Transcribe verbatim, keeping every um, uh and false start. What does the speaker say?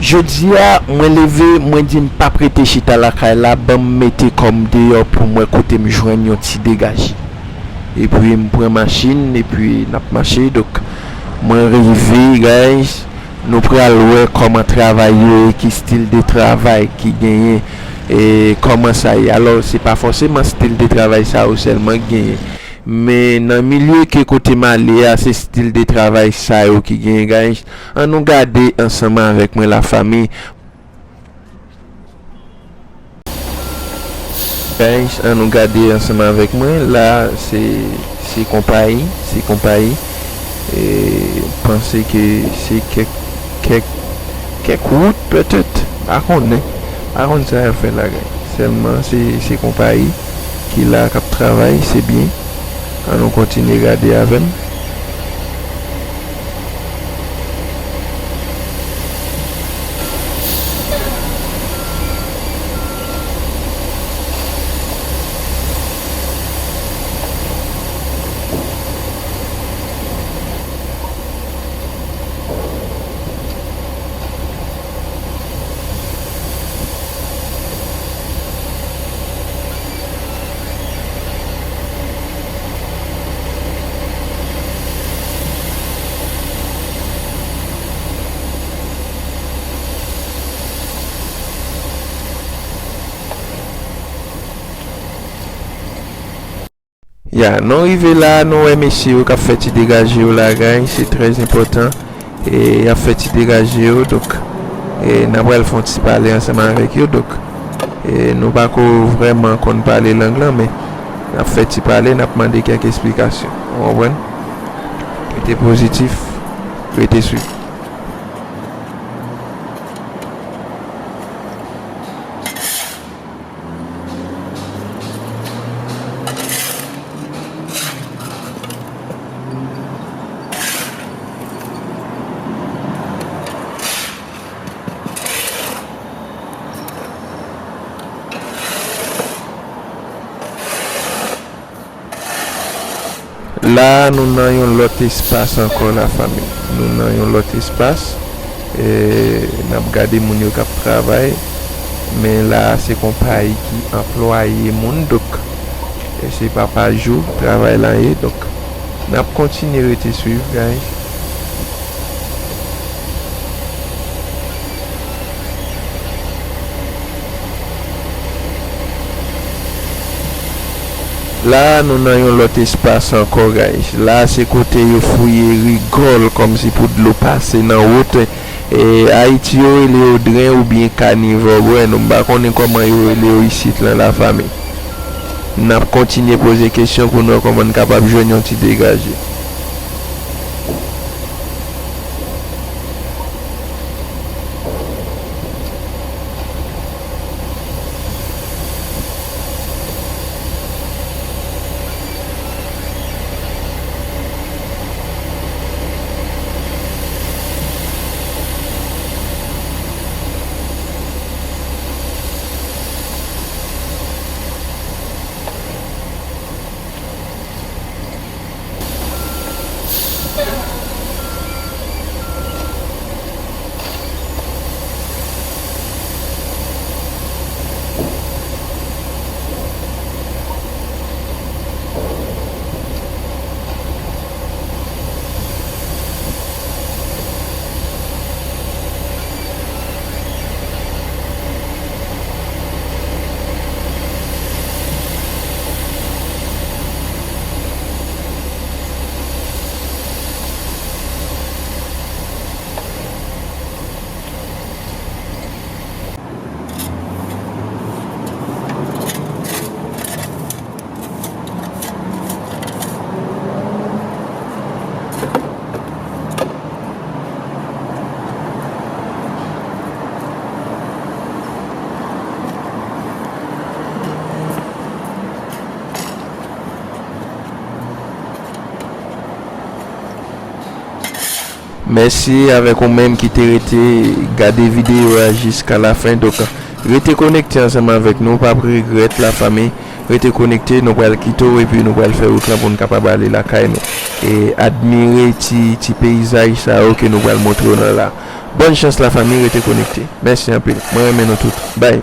Jodi a, mwen leve, mwen di m p ap rete chita lakay la, ban m mete kò m deyò pou m wè kote m jwenn yon ti degaje. Epi m pran machin, epi n ap mache. Donk, mwen rive, guys, nou pral wè kòman travay yo ye, ki stil de travay ki genyen, e kòman sa ye. Alò, se pa fòseman stil de travay sa yo sèlman ki genyen. Men nan milye ke kote m ale a, se stil de travay sa yo ki genyen, guys. Ann nou gade ansanm avèk mwen, lafanmi. Guys, ann nou gade ansanm avèk mwen. La, se, se konpayi, se konpayi. E, panse ke se kèk, kèk, kèk wout, petèt. Pa konnen. Pa konn sa y ap fè la, guys. Sèlman, se, se konpayi ki la k ap travay, se byen. Ann nou kontinye gade avè m. Ya, nou rive la, nou wè mesye yo k ap fè ti degaje yo la, guys, se trè enpòtan. E, y ap fè ti degaje yo, donk, e, n a pral fè yon ti pale ansanm avèk yo, donk, e, nou pa ko vrèman konn pale lang lan, men n ap fè ti pale, n ap mande kèk esplikasyon. Ou konprann? Rete pozitif, rete swiv. La, nou nan yon lòt espas ankò, lafanmi. Nou nan yon lòt espas. E, n ap gade moun yo k ap travay. Men la, se konpayi ki anplwaye moun. Donk, e se pa pa jou travay la ye. Donk, n ap kontinye rete swiv, guys. La, nou nan yon lòt espas ankò, guys. La, se kote yo fouye rigòl kòmsi pou dlo pase nan wout. E, Ayiti, yo rele yo dren oubyen kanivò, bwè, nou, m pa konnen kòman yo rele yo isit lan, lafanmi. N ap kontinye poze kesyon pou n wè kòman n kapab jwenn yon ti degaje. Mèsi avèk ou menm ki te rete gade videyo a jiska lafen. Donk, rete konekte ansanm avèk nou, w p ap regrèt, lafanmi. Rete konekte, nou pral kite w epi nou pral fè wout lan pou n kapab ale lakay nou. E admire ti, ti peyizaj sa yo ke nou pral montre w nan la. Bòn chans la fanmi, rete konekte. Mèsi anpil. Mwen renmen nou tout. Bye.